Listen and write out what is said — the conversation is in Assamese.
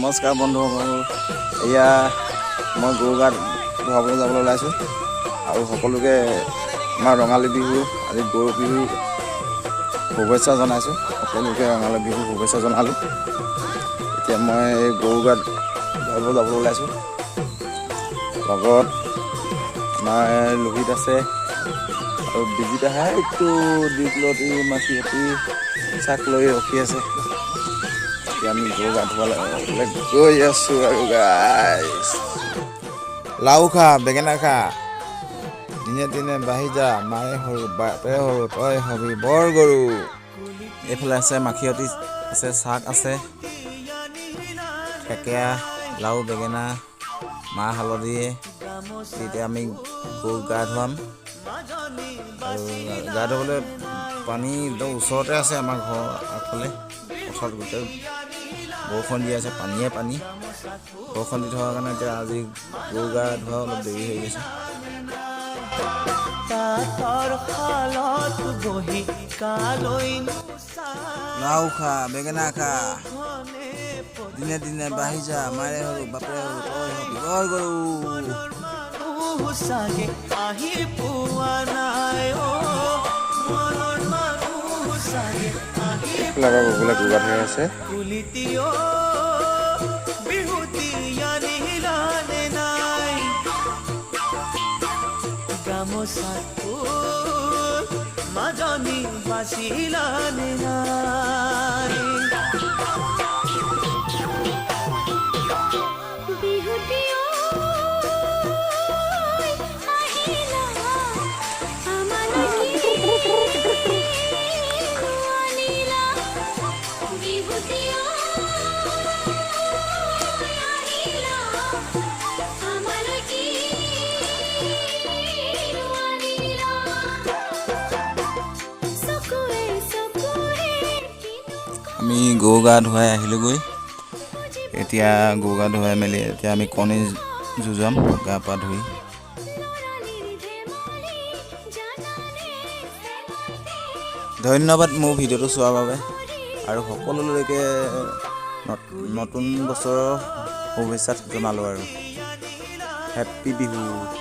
নমস্কাৰ বন্ধুসকল, এয়া মই গৰু গা ধুৱাবলৈ যাবলৈ ওলাইছোঁ আৰু সকলোকে আমাৰ ৰঙালী বিহু, আজি গৰু বিহু শুভেচ্ছা জনাইছোঁ। সকলোকে ৰঙালী বিহু শুভেচ্ছা জনালোঁ। এতিয়া মই এই গৰু গা ধুৱাব যাবলৈ ওলাইছোঁ। লগত আমাৰ লোহিত আছে আৰু বিজিত আহে। এইটো দীঘলতি মাখিয়তী চাক লৈ ৰখি আছে। এতিয়া আমি গৰু গা ধুৱালৈ গৈ আছোঁ আৰু গাইছ। লাও খা, বেঙেনা খা, দিনে দিনে বাঢ়ি যা, মাৰে সৰু বাপে সৰু, তই হবি বৰ গৰু। এইফালে আছে মাখিয়তী আছে, চাক আছে, থেকেৰা, লাও, বেঙেনা, মাহ হালধি। তেতিয়া আমি গৰু গা ধুৱাম আৰু গা ধুবলৈ পানী একদম ওচৰতে আছে। আমাৰ ঘৰৰ আগফালে পথাৰত গোটেই বৰষুণ দি আছে, পানীয়ে পানী। বৰষুণ দি থকাৰ কাৰণে এতিয়া আজি গৰু গা ধোৱা অলপ দেৰি হৈ গৈছে। তাঁতৰ শালত বহি কালৈ লাও খা, বেঙেনা খা, দিনে দিনে বাঢ়ি যা, মাৰে সৰু বাপেৰে সৰু, তই হবি বৰ গৰু। চাগে আহি পোৱা নাই অ মনৰ মানুহ চাগে আহি গৰুবিলাক গৰু গা ধুৱাই আছে। কুলিটি অ বিহুতি আনিলানে নাই? গামোচাত ফুল মাজনী বাচিলানে নাই? বিহুতি আহিলা, আমালৈ কিনো আনিলা? বিহুতি আহিলা, আমালৈ কিনো আনিলা? চকুৱে চকুৱে কিনো আমি গৰু গা ধুৱাই আহিলোগৈ। এতিয়া গৰু গা ধুৱাই মেলি এতিয়া আমি কণী যুঁজাম গা পা ধুই। ল'ৰালিৰ ধেমালি জানানে? ধন্যবাদ মোৰ ভিডিঅ'টো চোৱাৰ বাবে আৰু সকলোলৈকে নতুন বছৰৰ শুভেচ্ছা জনালোঁ আৰু হেপ্পী বিহু।